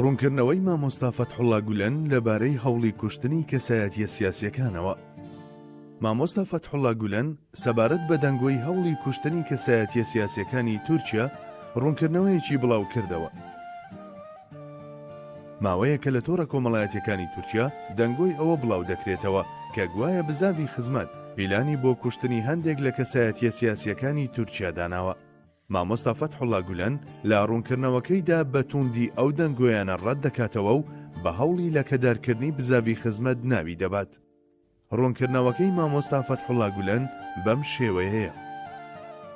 ڕوونکردنەوەی مامۆستا فەتحوڵا گولەن لەبارەی هەوڵی کوشتنی کەسایەتییە سیاسییەکانەوە. مامۆستا فەتحوڵا گولەن سەبارەت بە دەنگۆی هەوڵی کوشتنی کەسایەتییە سیاسییەکانی تورکیا ڕوونکردنەوەیەکی بڵاوکردەوە. ماوەیەکە لە تۆڕە کۆمەڵایەتییەکانی تورکیا دەنگۆی ئەوە بڵاودەکرێتەوە کە گوایە بزاڤی خزمەت پیلانی بۆ کوشتنی هەندێک لە کەسایەتییە سیاسییەکانی تورکیا داناوە. مامۆستا فەتحوڵا گولەن لە ڕوونکردنەوەکەیدا بە تووندی ئەو دەنگۆیانە ڕەت دەکاتەوە و بە هەوڵی لەکەدارکردنی بزاڤی خزمەت ناوی دەبات. ڕوونکردنەوەکەی مامۆستا فەتحوڵا گولەن بەم شێوەیەیە.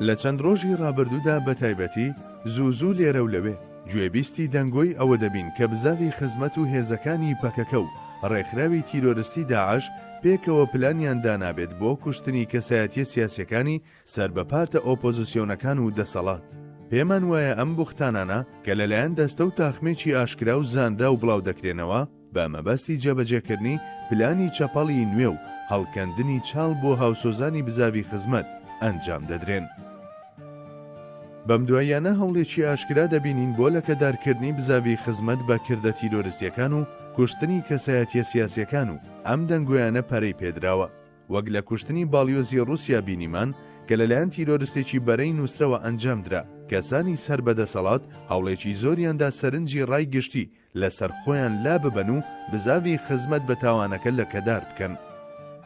لە چەند ڕۆژی ڕابردوودا بە تایبەتی زوو زوو لێرە و لەوێ گوێبیستی دەنگۆی ئەوە دەبین کە بزاڤی خزمەت و هێزەکانی پەکەکە و ڕێکخراوی تیرۆرستی داعش پێکەوە پلانیان دانابێت بۆ کوشتنی کەسایەتیە سیاسیەکانی سەر بە پارتە ئۆپۆزسیۆنەکان و دەسەڵات. پێمان وایە ئەم بوختانانە کە لەلایەن دەستە و تاخمێکی ئاشکرا و زانراو بڵاو دەکرێنەوە، بە مەبەستی جێبەجێکردنی پلانی چەپەڵی نوێ و هەڵکەندنی چاڵ بۆ هاوسۆزانی بزاڤی خزمەت ئەنجام دەدرێن. بەمدواییانە هەوڵێکی ئاشکرا دەبینین بۆ لەکەدارکردنی بزاڤی خزمەت بە کردە تیرۆرستیەکان و کوشتنی کەسایەتیە سیاسیەکان و ئەم دەنگۆیانە پەرەی پێدراوە. وەک لە کوشتنی باڵیۆزی ڕووسیا بینیمان کە لەلایەن تیرۆرستێکی بەرەی نوسرەوە ئەنجامدرا، کەسانی سەر بە دەسەڵات هەوڵێکی زۆریاندا سەرنجی ڕای گشتی لەسەر خۆیان لاببەن و بزاڤی خزمەت بە تاوانەکە لەکەدار بکەن.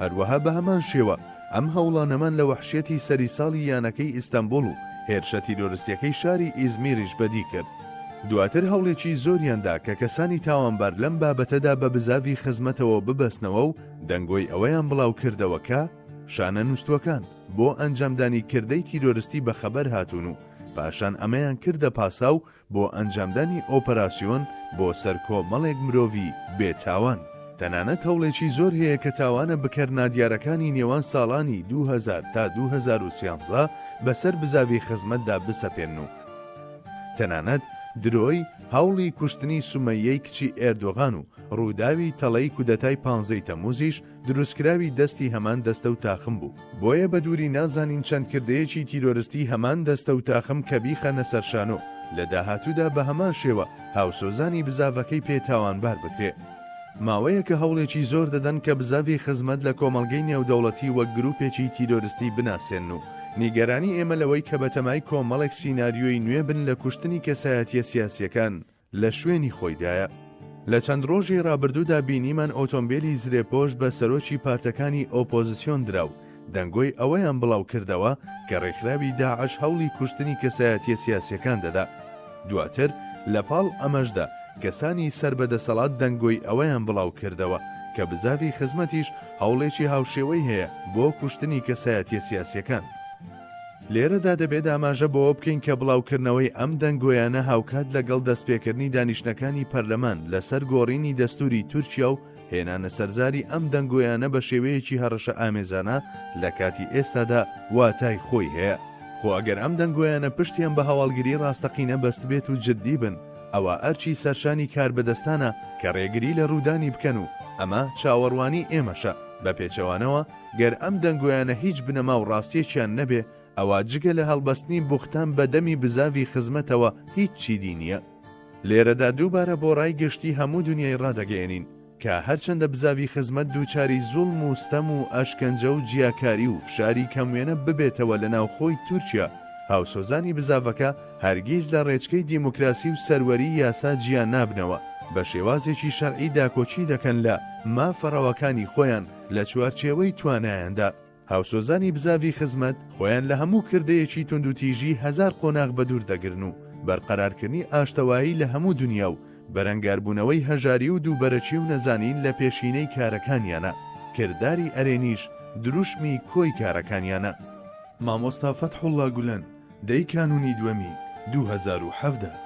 هەروەها بە هەمان شێوە ئەم هەوڵانەمان لە وەحشیەتی سەری ساڵی یانەکەی ئیستەنبوڵ و هێرشە تیرۆرستیەکەی شاری ئیزمیریش بەدی کرد. دواتر هەوڵێکی زۆریان دا کە کەسانی تاوانبار لەم بابەتەدا بە بزاڤی خزمەتەوە ببەستنەوە و دەنگۆی ئەوەیان بڵاو کردەوە کە، شانە نووستووەکان، بۆ ئەنجامدانی کردەی تیرۆرستی بەخەبەر هاتوون و پاشان ئەمەیان کردە پاساو بۆ ئەنجامدانی ئۆپەراسیۆن بۆ سەر کۆمەڵێک مرۆڤی بێ تاوان. تەنانەت هەوڵێکی زۆر هەیە کە تاوانە بکەر نادیارەکانی نێوان ساڵانی 2000 تا 2013 بەسەر بزاڤی خزمەتدا بسەپێنن و تەنانەت درۆی هەوڵی کوشتنی سومەییەی کچی ئێردۆغان و ڕووداوی تەڵەی کودەتای پانزەی تەموزیش دروستکراوی دەستی هەمان دەستە و تاخم بوو. بۆیە بە دووری نازانین چەند کردەیەکی تیرۆرستی هەمان دەستە و تاخم کە بیخەنە سەر شانۆ، لە داهاتوودا بە هەمان شێوە هاوسۆزانی بزاڤەکەی پێ تاوانبار بکرێ. ماوەیەکە هەوڵێکی زۆر دەدەن کە بزاڤی خزمەت لە کۆمەڵگەی نێودەوڵەتی وەک گروپێکی تیرۆرستی بناسێنن و نیگەرانی ئێمە لەوەی کە بەتەمای کۆمەڵێک سیناریۆی نوێ بن لە کوشتنی کەسایەتیە سیاسیەکان لە شوێنی خۆیدایە. لە چەند ڕۆژی ڕابردوودا بینیمان ئۆتۆمبێلی زرێپۆش بە سەرۆکی پارتەکانی ئۆپۆزسیۆن درا و دەنگۆی ئەوەیان بڵاو کردەوە کە ڕێکخراوی داعش هەوڵی کوشتنی کەسایەتیە سیاسیەکان دەدا. دواتر لە پاڵ ئەمەشدا کەسانی سەر بە دەسەڵات دەنگۆی ئەوەیان بڵاو کردەوە کە بزاڤی خزمەتیش هەوڵێکی هاوشێوەی هەیە بۆ کوشتنی کەسایەتیە سیاسیەکان. لێرەدا دەبێت ئاماژە بەوە بکەین کە بڵاوکردنەوەی ئەم دەنگۆیانە هاوکات لەگەڵ دەستپێکردنی دانیشتنەکانی پەرلەمان لەسەر گۆڕینی دەستوری تورکیا و هێنانە سەرزاری ئەم دەنگۆیانە بە شێوەیەکی هەڕەشە ئامێزانە لە کاتی ئێستادا واتای خۆی هەیە. خۆ ئەگەر ئەم دەنگۆیانە پشتیان بە هەواڵگری ڕاستەقینە بەستبێت و جددی بن ئەوا ئەرکی سەرشانی کاربەدەستانە کە ڕێگری لە ڕوودانی بکەن و ئەمە چاوەڕوانی ئێمەشە. بە پێچەوانەوە گەر ئەم دەنگۆیانە هیچ بنەما و ڕاستیەکیان نەبێ ئەوا جگە لە هەڵبەستنی بوختان بە دەمی بزاڤی خزمەتەوە هیچ چیدی نیە. لێرەدا دووبارە بۆ ڕای گشتی هەموو دونیای ڕادەگەیەنین کە هەرچەندە بزاڤی خزمەت دووچاری زوڵم و ستەم و ئەشکەنجە و جیاکاری و فشاری کەموێنە ببێتەوە لە ناوخۆی تورکیا، هاوسۆزانی بزاڤەکە هەرگیز لە ڕێچکەی دیموکراسی و سەروەری یاسا جیا نابنەوە، بە شێوازێکی شەرعی داکۆکی دەکەن لە مافە ڕەواکانی خۆیان لە چوارچێوەی توانایاندا. هاوسۆزانی بزاڤی خزمەت خۆیان لە هەموو کردەیەکی توندوتیژی هەزار قۆناغ بەدوور دەگرن و بەرقەرارکردنی ئاشتەوایی لە هەموو دونیا و بەرەنگاربوونەوەی هەژاری و دووبەرەکی و نەزانین لە پێشینەی کارەکانیانە، کرداری ئەرێنیش دروشمی کۆی کارەکانیانە. مامۆستا فەتحوڵڵا گولەن، دە ی کانوونی دووەمی 2017.